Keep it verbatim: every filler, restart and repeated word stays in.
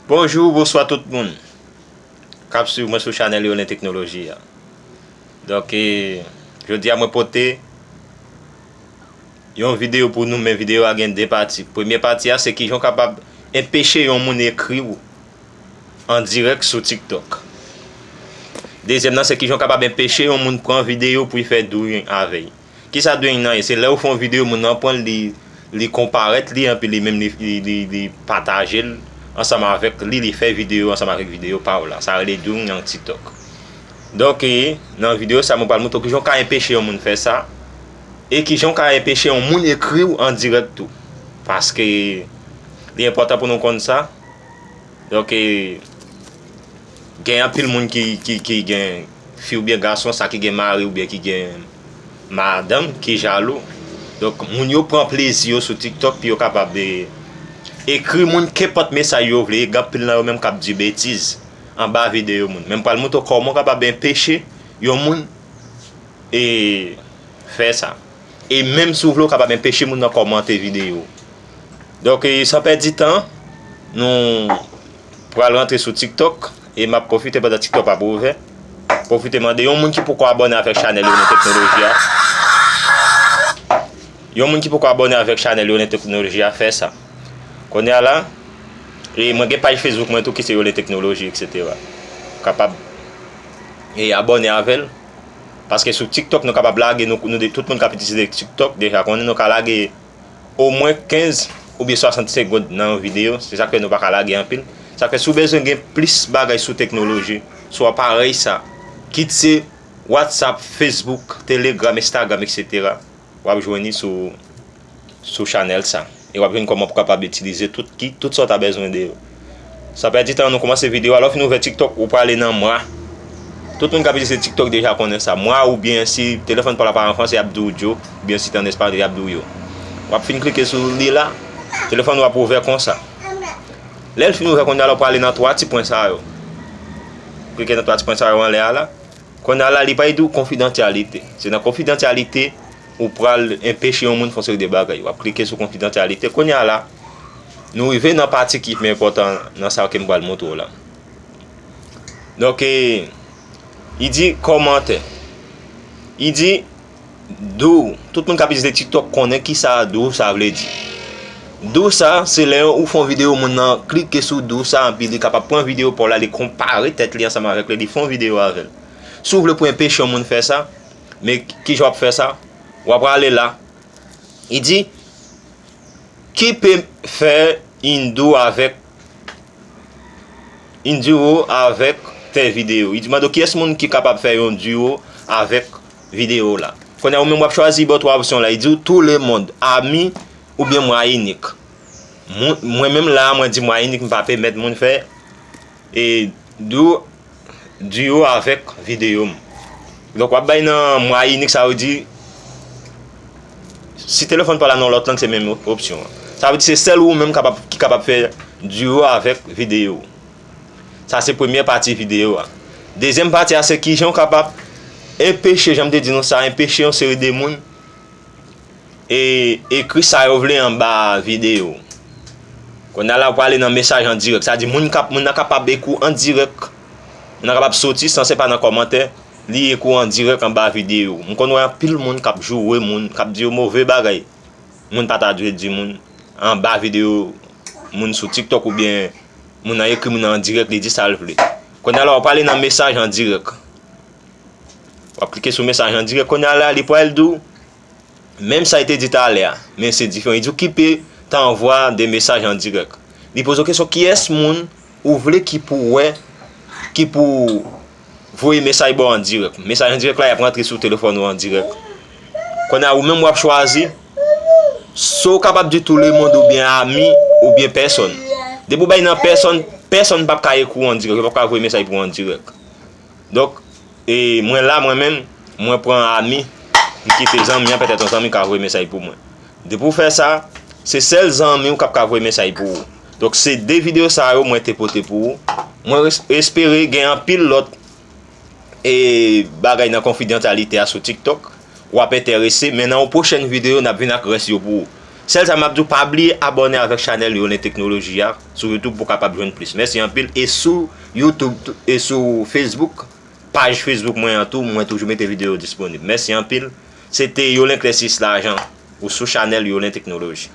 Bonjou, bonswa tout moun k ap swiv mwen sou chanèl Yolen Teknoloji a. Donk, e, jodi a mwen pote yon videyo pou nou, men videyo a gen de pati. Premye pati a se kijan w kapab enpeche yon moun ekri w an dirèk sou TikTok. Dezyèm nan se kijan w kapab enpeche yon moun pran videyo pou l fè drawing avè l. Kisa drawing nan ye? Se lè ou fè yon videyo, moun nan pran l, li, li konparèt li, epi li menm li, li, li, li pataje l ansanm avèk li, li fè videyo ansanm avèk videyo pa w la. Sa rele drawing nan TikTok. Donk, e, nan videyo sa, mwen pral montre w kijan w ka enpeche yon moun fè sa, e kijan w ka enpeche yon moun ekri w an dirèk tou. Paske li enpòtan pou nou konn sa. Donk, e, gen anpil moun ki, ki, ki gen fi oubyen gason, sa ki gen mari oubyen ki gen madanm, ki jalou. Donk, moun yo pran plezi yo sou TikTok pou yo kapab, e, ekri moun kenpòt mesaj yo vle, e gen anpil nan yo menm k ap di betiz anba videyo moun. Men m pral montre w kòman w kapab enpeche yon moun, e, fè sa. E menm si w vle, w kapab enpeche moun nan kòmante videyo. Donk, e, san pèdi tan, nou pral rantre sou TikTok, e m ap pwofite pandan TikTok ap ouvè, pwofite mande yon moun ki poko abòne avèk chanèl Yolen Teknoloji a. Yon moun ki poko abòne avèk chanèl Yolen Teknoloji a, fè sa. Kounye a la, e mwen gen paj Facebook mwen tou ki se Yolen Teknoloji, etsetera. Kapab, e, abòne avè l. Paske sou TikTok, nou kapab lage, nou, nou de, tout moun k ap itilize TikTok deja konnen nou ka lage omwen kenz oubyen swasant segonn nan yon videyo. Se sa k fè nou pa ka lage anpil. Sa k fè si w bezwen gen plis bagay sou teknoloji, sou aparèy sa, kit se WhatsApp, Facebook, Telegram, Instagram, etsetera, w ap jwenn li sou, sou chanèl sa. E w ap jwenn kòman pou w kapab itilize tout ki, tout sa w ta bezwen de yo. San pèdi tan, nou kòmanse videyo a. Lè w fin ouvè TikTok, ou prale nan mwa. Tout moun k ap itilize TikTok deja konnen sa. Mwa oubyen si telefòn pa w la pa an fransè, y ap di w yo. Oubyen si te an espayòl, y ap di w yo. W ap fin klike sou li la. Telefòn ou ap ouvè konsa. Lè l fin ouvè kounye a la, ou prale nan twa ti pwen sa yo. Klike nan twa ti pwen sa yo anlè a la. Kounye a la, li pral di w konfidansyalite. Se nan konfidansyalite ou pral enpeche yon moun fè yon seri de bagay. W ap klike sou konfidansyalite. Kounye a la, nou rive nan pati ki pi enpòtan nan sa ke m pral montre w la. Donk, e, li di kòmantè. Li di do. Tout moun k ap itilize TikTok konnen kisa do sa vle di. Do sa, se lè ou fè yon videyo, moun nan klike sou do sa, epi li kapab pran videyo pa w la, li konpare tèt li ansanm avèk li, li fè yon videyo avè l. Si w vle pou enpeche yon moun fè sa, men kijan w ap fè sa? W ap prale la. Li di, qui peut faire un duo avec, un duo avec tes vidéos? Li di, mande w kiyès moun ki kapab fè yon duo avèk videyo w la. Kounye a, ou menm w ap chwazi bò twa opsyon la. Li di w tout le monde, ami oubyen mwa inik. Moun, mwen menm la, mwen di mwa inik, m pa pèmèt moun fè, e, duo, duo avèk videyo m. Donk, w ap bay nan mwa inik, sa vle di, si telefòn pa w la nan lòt lang, se menm opsyon an. Sa vle di, se sèl ou menm kapab, ki kapab fè duo avèk videyo w. Sa se premyè pati videyo a. Dezyèm pati a, se kijan w kapab enpeche, jan m te di nou sa, enpeche yon seri de moun e ekri sa yo vle anba videyo. Kounye a la, ou prale nan mesaj an dirèk. Sa di moun k ap, moun nan kapab ekri w an dirèk. Moun nan kapab soti san se pa nan kòmantè, li ekri w an dirèk anba videyo. M konn wè anpil moun k ap joure moun, k ap di yo move bagay. Moun pa ta dwe di moun anba videyo moun sou TikTok oubyen moun nan ekri moun nan an dirèk, li di sa l vle. Kounye a la, ou prale nan mesaj an dirèk. W ap klike sou mesaj an dirèk. Kounye a la, li pral di w, menm sa li te di talè a, men se diferan. Li di w, qui peut t'envoyer des messages en direct? Li poze w kesyon, kiyès moun ou vle ki pou wè, ki pou voye mesaj ba w an dirèk? Mesaj an dirèk la, y ap rantre sou telefòn ou an dirèk. Kounye a, ou menm w ap chwazi, so w kapab di tout le monde oubyen ami oubyen pèsòn. Depi w bay nan pèsòn, pèsòn p ap ka ekri w an dirèk, yo p ap ka voye mesaj pou w an dirèk. Donk, e mwen la, mwen menm, mwen pran ami, m kite zanmi an, petèt yon zanmi ka voye mesaj pou mwen. Depi w fè sa, se sèl zanmi w k ap ka voye mesaj pou ou. Donk, se de videyo sa yo mwen te pote pou ou. Mwen res-, espere gen anpil lòt, e, bagay nan konfidansyalite a sou TikTok. W ap enterese, men nan yon pwochèn videyo, n ap vin ak rès yo pou ou. Sèl sa m ap di w, pa bliye abòne avèk chanèl Yolin Teknoloji a sou YouTube pou w kapab jwenn plis. Mèsi anpil. E sou YouTube tou- e sou Facebook, paj Facebook mwen an tou, mwen toujou mete videyo disponib. Mèsi anpil. Se te Yolin Clessis Lajan ou sou chanèl Yolin Teknoloji.